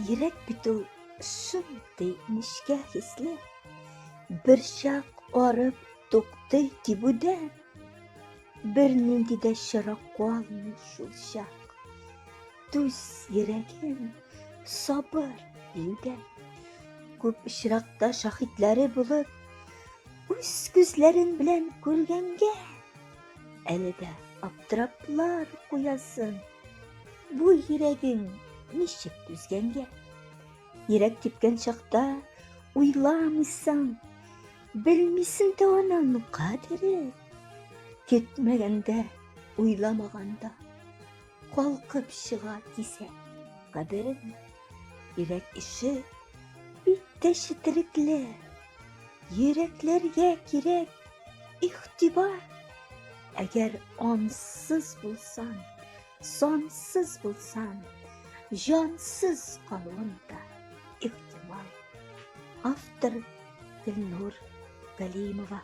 Йөрәк бит ул шундый нечкә хисле, бер чак арып туктый тибүдән. Бернинди дә чара калмый шул чак. Түз, йөрәгем, сабыр диюдән. Күп очракта шаһитләре булып, үз күзләрен белән күргәнгә, әле дә аптыраплар куясын. Бу йөрәгең ничек түзгәнгә? Йөрәк типкән чакта уйламыйсың, белмисең дә аның кадерен. Көтмәгәндә, уйламаганда калкып чыга кисә каберен. Йөрәк ише бик тә четерекле. Йөрәкләргә кирәк игътибар. Әгәр ансыз булсаң, сансыз булсаң, җансыз калуың да ихтимал. Автор Гөлнур Галимова.